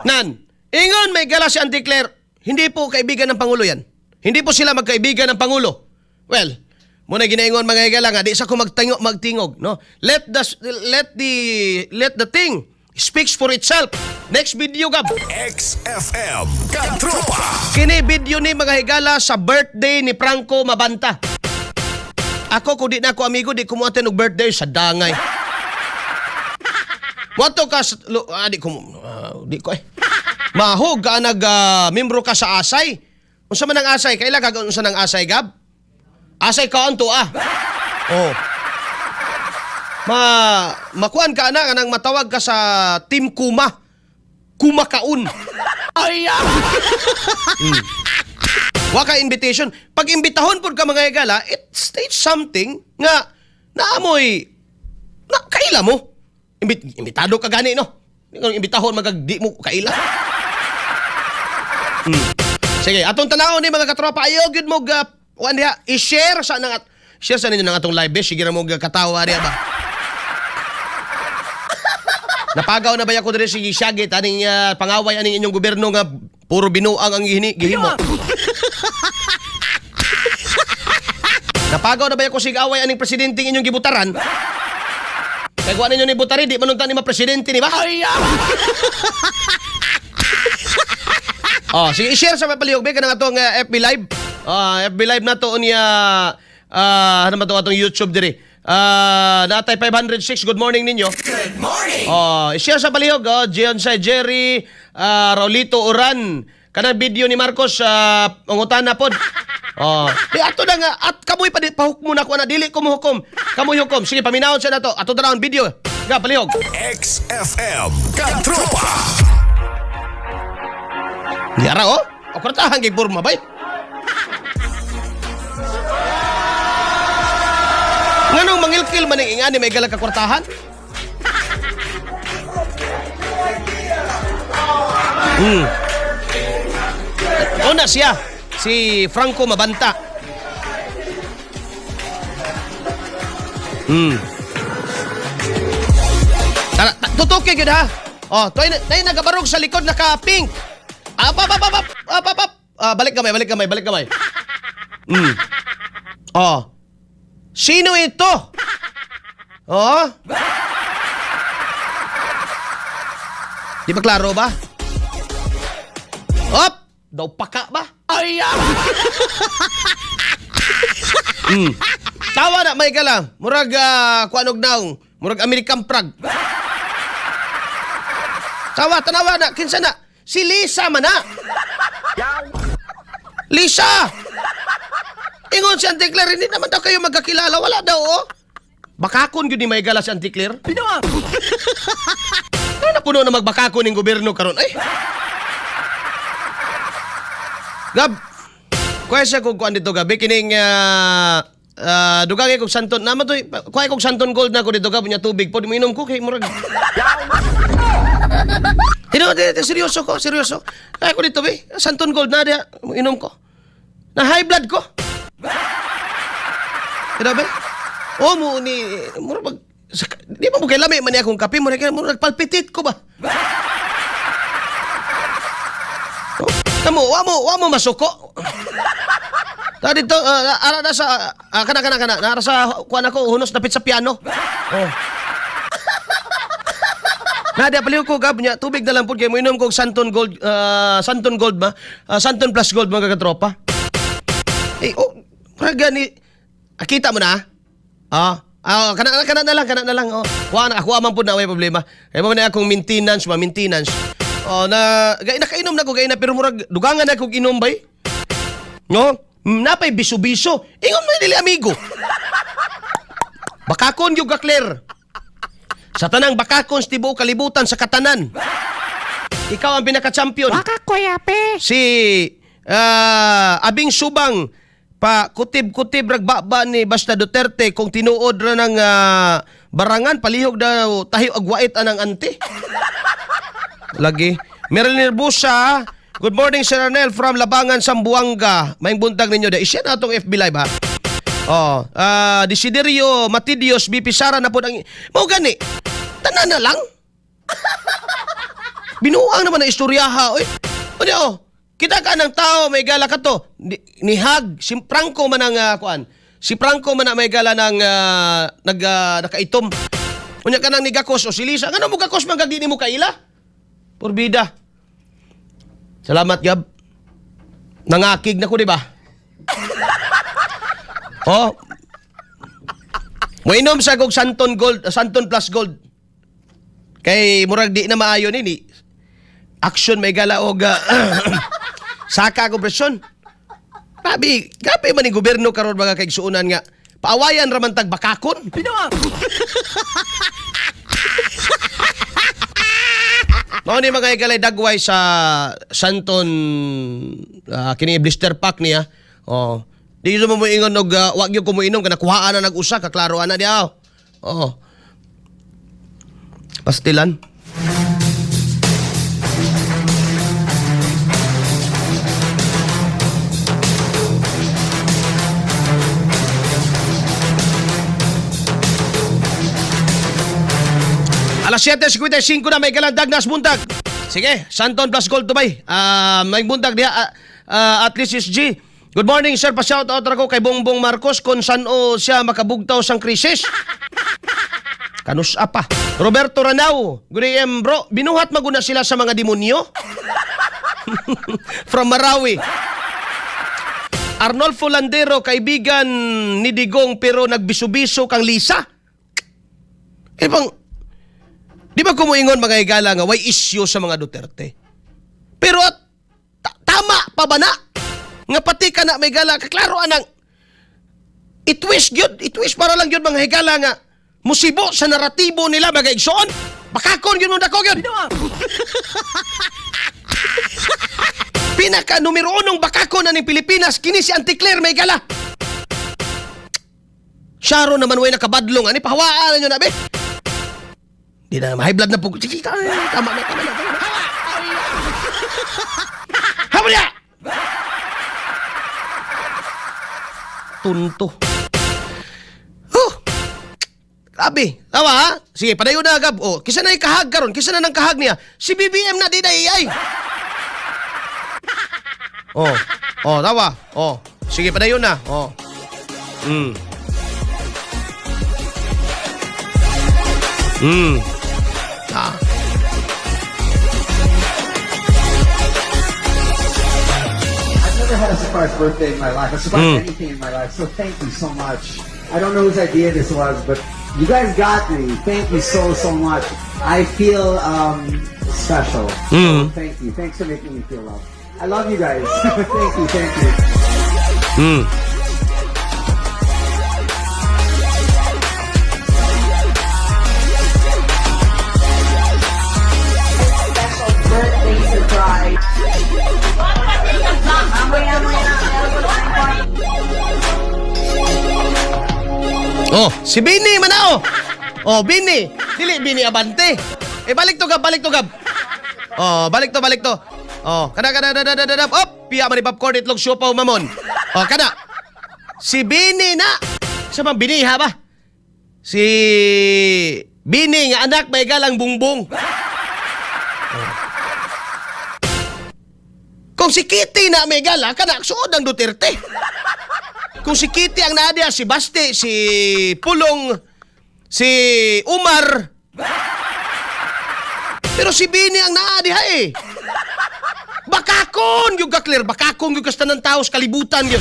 Nan, ingon may gala si Auntie Claire, hindi po kaibigan ng Pangulo yan. Hindi po sila magkaibigan ng Pangulo. Well, muna ginaingon mga higala nga, di sa ko magtingog, magtingog, no? Let the thing speaks for itself. Next video, Gab. XFM Katropa. Kini video ni mga higala sa birthday ni Franco Mabanta. Ako kung di na ako amigo, di ko mo og birthday sa dangay. Moto ka sa, di ko di ko eh. Mahog ka nag membro ka sa Asay. Unsa man ang Asay? Kaila ka unsa nang Asay, Gab? Asay ka to ah. Oh. Ma makuan ka na kanang matawag ka sa Team Kuma. Kumakaun. Wa ka invitation. Pag imbitahon pud ka mga higala, it states something nga naamoy na kaila mo. Imbitado ka gani no. Di ka imbitahon magag di mo kaila. Sige, atong tanawon ni mga katropa, ayo gyud mo ga kuan diha, i-share sa nang share sa ninyo ng atong live be, sige ra mo ga katawa diha ba. Napagaw na ba ko diri si Shagit aning pangaway aning inyong gobyerno nga puro binuang ang gihimo. Napagaw na ba ko sig away aning presidente inyong gibutaran? Kay kuan ninyo ni butari di man unta ni ma-presidente ni ba? Oh, sige i-share sa papalihog be kanang atong FB Live. Ah, FB Live na to unya ano man to atong YouTube diri. Natay 506, good morning ninyo. Good morning. Oh, i-share sa palihog oh, Gion sa Jerry, Raulito Oran. Kanang video ni Marcos ungutana pod. Oh, di ato na nga at kamoy pa di pahuk mo na ko na dili ko mohukom. Kamoy hukom. Sige paminawon sa nato. Ato na ang video. Ga palihog. XFM Katropa. Di ara oh. O kwartahan kay Burma bay. Nganong mangilkil man ang ingani may galag ka kwartahan? Una siya, si Franco Mabanta. Tara, tutuki gyud ha. Oh, toy nay nagabarog sa likod naka pink. Up, up, up, up, up, up, up, up. Ah, balik kamay, balik kamay, balik kamay. Oh. Sino ito? Oh? Di ba klaro ba? Op! Daw paka ba? Ay! Tawa na, may lang. Murag, kuanog naong. Murag American Prag. Tawa, tanawa na. Kinsa na? Si Lisa man na. Lisa! Ingon si Auntie Claire, hindi naman daw kayo magkakilala. Wala daw, oh. Bakakon yun ni may gala si Auntie Claire. Ano na puno na magbakakon ng gobyerno karon? Ay! Gab, kuha siya kung kuan dito gabi kining dugay kog Santon naman to kuha kog Santon Gold na ko dito gab nya tubig pod mo inom ko kay murag. Tino, seryoso ko, seryoso. Kaya ko dito be, Santon Gold na diha, inom ko. Na high blood ko. Tino be? O mo ni murag pag di ba mo kay lami man ni akong kape, murag murag palpitate ko ba? Oh, kamo, wa mo masuko. Ta dito, ara na sa, kana, kana, kana, nara sa, kuan ako, hunos dapit sa piano. Oh. Nadia paliw ko gab niya, tubig na lang pud kay mo inom kog Santon Gold, Santon Gold ba? Santon Plus Gold mga katropa. Eh, oh, murag gani. Kita mo na? Ah, kana kana na lang, kana na lang. Oh. Kuha na ako man pud na way problema. Kay mo na akong maintenance, ma maintenance. Oh, na gay nakainom na ko gay na pero murag dugangan na kog inom bay. No? Napay biso-biso. Ingon mo dili amigo. Bakakon yung ka-clear. Sa tanang bakakon sa tibuok kalibutan sa katanan. Ikaw ang pinaka-champion. Baka kuya pe. Si Abing Subang pa kutib-kutib ragbaba ni Basta Duterte kung tinuod ra ng barangan palihog daw tahi og wait anang ante. Lagi. Marilyn Nerbusa, good morning Sir Arnel from Labangan, Sambuanga. Maayong buntag ninyo. Da isya na atong FB Live ha. Oh, Desiderio Matidios BP Sara na po ang mao gani. Tanan na lang. Binuang naman ang istoryaha, oy. O di oh, kita ka ng tao may gala ka to. Ni Hag, si Franco man ang kuan. Si Franco man ang may gala ng nakaitom. Unya ka nang nigakos o si Lisa. Ngano mo gakos man kag di nimo kaila? Porbida. Salamat, Gab. Nangakig na ko, di ba? Oh. Moinom sa kog Santon Gold, Santon Plus Gold. Kay murag di na maayo nini. Action may gala og saka ko presyon. Grabe, grabe man ni gobyerno karon mga kaigsuonan nga paawayan ra man tag bakakon. Mao ni mga higalay dagway sa Santon, kini blister pack niya. Oh. Di mo moingon og wa gyud ko moinom kana kuhaan na nag-usa ka klaro ana diha. Oh. Pastilan. Alas 7:55 na may galang Dagnas buntag. Sige, Santon Plus Gold Dubai. May buntag diha at least is G. Good morning, sir, pa shout out ra ko kay Bongbong Marcos kung saan o siya makabugtaw sang krisis. Kanus apa. Roberto Ranao, good AM bro. Binuhat maguna sila sa mga demonyo. From Marawi. Arnolfo Landero, kaibigan ni Digong pero nagbiso-biso kang Lisa. Eh bang, di ba kumuingon mga higala nga way issue sa mga Duterte? Pero at tama pa ba na? Nga pati ka na may gala, kaklaro anang itwist gyud, itwist para lang gyud mga higala nga musibo sa naratibo nila mga igsoon. Bakakon gyud mo dako gyud. Pinaka numero unong bakakon na ning Pilipinas kini si Auntie Claire may gala. Sharon naman way nakabadlong ani pahawaan ninyo na be. Di na high blood na po. Sige, tama na, tama na, tama na. Hawa niya! Tunto. Huh! Grabe. Tawa ha? Sige, padayon na Gab. Oh, kisa na ikahag karon, kisa na nang kahag niya. Si BBM na di na AI. Oh. Oh, tawa. Oh. Sige, padayon na. Oh. Ah. I've never had a surprise birthday in my life, a surprise anything in my life, so thank you so much. I don't know whose idea this was, but you guys got me. Thank you so, so much. I feel special. So thank you. Thanks for making me feel loved. I love you guys. Thank you, thank you. Special birthday surprise. Oh, si Bini manao. Oh, Bini. Dili Bini Abante. Eh balik to Gab, balik to Gab. Oh, balik to, balik to. Oh, kada kada kada kada kada. Op, piya man ni popcorn itlog siopaw mamon. Oh, kada. Si Bini na. Sa bang Bini ha ba? Si Bini nga anak may galang bungbong. Oh. Kung si Kitty na may gala, kana suod ang Duterte. Kung si Kitty ang naadya, si Basti, si Pulong, si Umar. Pero si Bini ang naadya eh. Bakakon! Yung ka-clear, bakakon yung kasta ng tao sa kalibutan yun.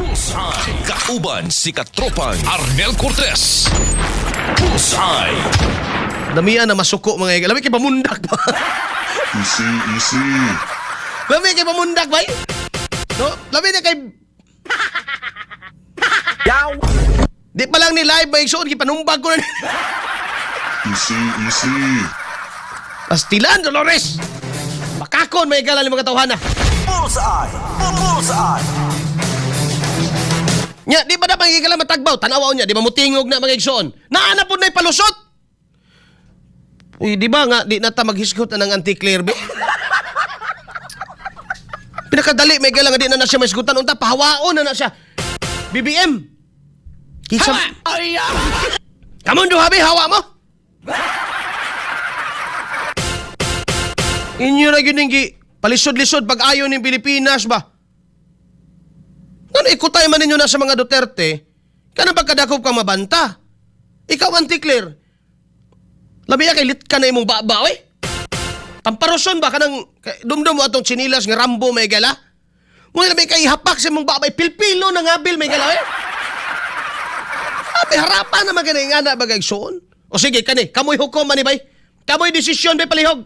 Bullseye. Kauban si Katropang Arnel Cortez. Bullseye. Damian na masuko mga iga. Lami kay pamundak ba? Easy, easy. Lami kay pamundak ba? No? Lami na kay... Di pa lang ni live ba igsuon, gipanumbag ko na ni. Easy, easy. Pastilan, Dolores! Bakakon, may gala ni mga tawhana. Bullseye. Bullseye. Nya, di ba na magigala matagbaw? Tanawa niya, di ba mutingog na mga igsoon? Naana po na'y palusot! Uy, di ba nga, di na ta maghisgot na ng anti-clear, be? Pinakadali, may gala nga di na na siya mahisgutan. Unta, pahawaon na na siya. BBM! Kinsa... Kamon duha, be, hawa mo! Inyo na gyud ning palisod-lisod pag-ayo ning Pilipinas ba? Ngano ikutay man ninyo na sa mga Duterte, kanang pagkadakop kang mabanta. Ikaw, Auntie Claire, labi kay lit ka na imong baba, oy. Tamparoson ba kanang dumdum mo atong tsinilas nga Rambo may gala? Ngunit labi kay hapak sa imong baba, pilpilo na ngabil may gala, oy. Abi harapan naman kani nga na bagay soon. O sige kani, kamoy hukom man ni bay. Kamoy desisyon bay palihog.